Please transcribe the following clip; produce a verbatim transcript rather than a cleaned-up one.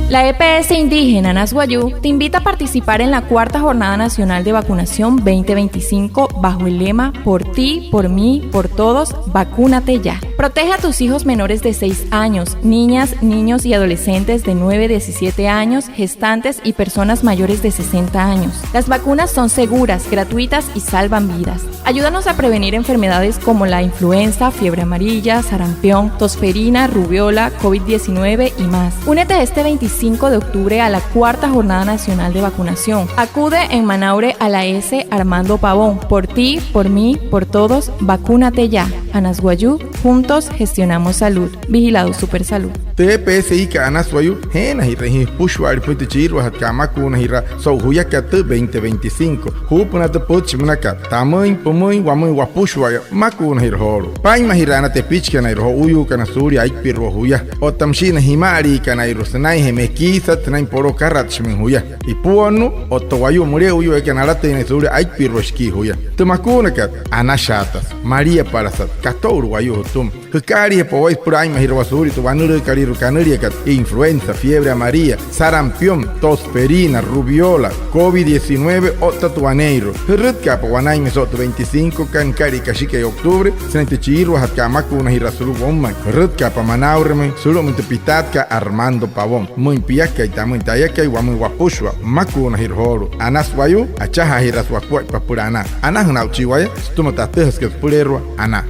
La E P S indígena Anas Wayuu te invita a participar en la cuarta Jornada Nacional de Vacunación veinte veinticinco bajo el lema "Por ti, por mí, por todos, vacúnate ya". Protege a tus hijos menores de seis años, niñas, niños y adolescentes de nueve a diecisiete años, gestantes y personas mayores de sesenta años. Las vacunas son seguras, gratuitas y salvan vidas. Ayúdanos a prevenir enfermedades como la influenza, fiebre amarilla, sarampión, tosferina, rubéola, covid diecinueve y más. Únete este veinticinco de octubre a la cuarta Jornada Nacional de Vacunación. Acude en Manaure a la E S E Armando Pavón. Por ti, por mí, por todos, vacúnate ya. Anas Wayuu, juntos gestionamos salud. Vigilado Supersalud. Tü E P S I kat Anas Wayuu, jeenajirüin jia jüpüshua'ale pümüin tü chiiruajatkat amakuunajiraa so'u juyakat tü veinte veinticinco. Juupünaa tü pütchi münakat: tamüin, pümüin, wamüin wapüshua'aya, makuunajira joolu'u. Paa'inmajiraana tepichikanairua jo'uuyuukana suulia aipirua juya. Otta müshii na jima'aliikanairua sünainjee mekiisat, sünain poloo akaratshimüin juya. Ipuonnuu otta wayuu müle'uyuu eekana alatüin naya suulia aipirua shikii juya. Tü makuunakat, anashaatasü, maliapalasat, kato'ulu wayuu jütüma. Jükaaliijapa waya süpüla aa'inmajirawaa suulia tü wanülüükalüirua kanüliakat influenza, fiebre amarilla, sarampión, tosferina, rubéola, covid diecinueve otta tü waneeirua. Jürütkaapa wanainmüin so'u tü veinticincokat nükalia kashikai octubre sünain tü chiiruajatkat amakuunajiraa sulu'u woumain. Jürütkaapa Manauremüin sulu'umüin tü pitaatkat Armando Pavón. Pümüin piakai, tamüin tayakai, wamüin wapüshua, makuunajira joolu'u. Anas Wayuu, achajaajiraasü wakuaippa süpüla anaa. Anajünaa'uchii waya sütüma tü atüjasükat süpüleerua anaa.